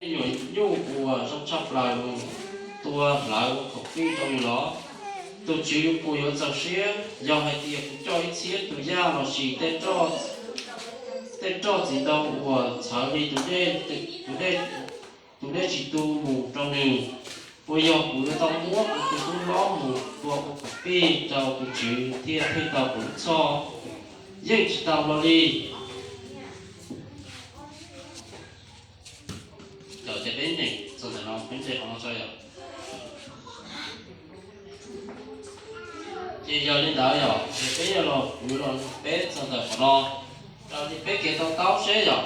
nyuam nyuj uas zoo tshaj plaws mus tua hlawv ua khoom fij rau nws los? Tus Tswv puas yuav txaus siab yog hais tias kuv coj ib txhiab tus yaj lossis tej roj txim ntau uas txhawv li tus dej, tus dej tsis tu mus rau nws? Puas yog kuv yuav tau muab kuv tus tub hlob mus tua ua khoom fij rau tus Tswv thiaj pheej tau kuv lub txhoj? Yeej tsis tau hlo li. Ces yog li ntawd yog ces peb yuav los, kuv los peb txog ntawm qhov no, raws li peb kev to taub seb yog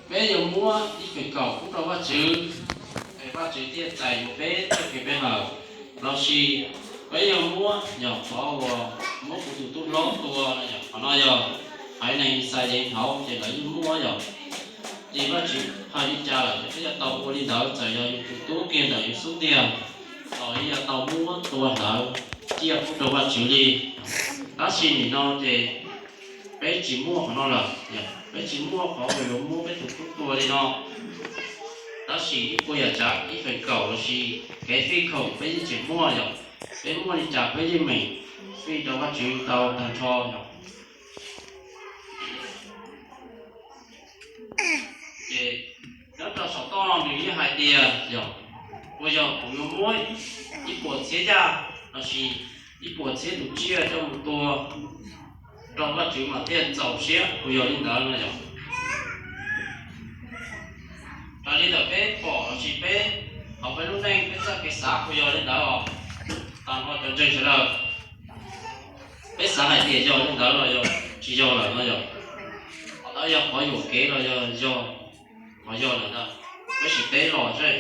peb yuav muab ib feem kaum pub rau Vajtswv, es Vajtswv thiaj txais yuav peb txoj kev pe hawm, lossis peb yuav muab yog qhov uas muab kuv tus tub hlob tua, qhov no yog haiv neeg Yixalayees thaud ces lawv yeej muab yog, ces Vajtswv hais li cas lawm ces peb yuav tau ua li ntawd, txawm yog yus tus tub kiag ntawm yus xub ntiag los yeej yuav tau muab tua hlawv ciaj pub rau Vajtswv li. Tab sis nim no ces peb tsis muaj qhov no lawm, peb tsis muaj qhov uas yuav muab peb tus tub tua li no. Tab sis ib puas yam tsav ib feem kaum lossis kev fij khoom peb yeej tseem muaj yog, peb muaj li cas peb yeej meem fij rau Vajtswv tau tag nrho yog. Ces nyob rau saum toj no nws yeej hais tias yog, puas yog kuv yuav muab ib puas txhiab yaj lossis ib puas txhiab tus tsiaj coj mus tua rau Vajtswv mas thiaj txaus siab, puas yog li ntawd no yog? Raws li ntawm peb pom lossis peb hauv peb lub neej peb txoj kev xav puas yog li ntawd os? Tag nrho cov ntseeg sawv daws, peb xav hais tias yog li ntawd los yog tsis yog lawm no yog? Qhov ntawd yog qhov yuam kev los yog yog qhov yog lawm ntag? Peb sim teb los seb.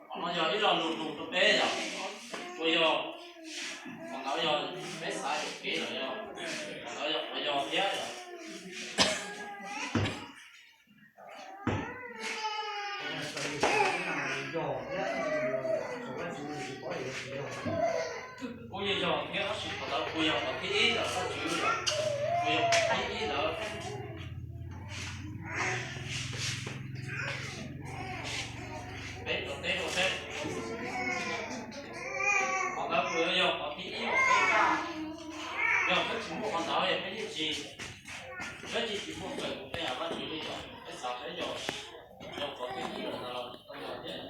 Qhov no yog ib lo lus nug rau peb yog, puas yog qhov ntawd yog peb xav yuam kev los yog qhov ntawd yog qhov yog thiab yog? Kuj yog yog thiab, tab sis qhov ntawd puas yog qhov thib ib lawm, puas yog qhov thib ib lawm? Peb tau teb rau seb, qhov ntawd puas yog qhov thib ib uas peb kaj? Yog peb tsis muaj qhov ntawd yog peb yeej tsis, peb yeej tsis muaj fawm kuv tej yam Vajtswv li yog, peb xav peb yog, yog qhov thib ib lawm ntawd los tau yog thiab.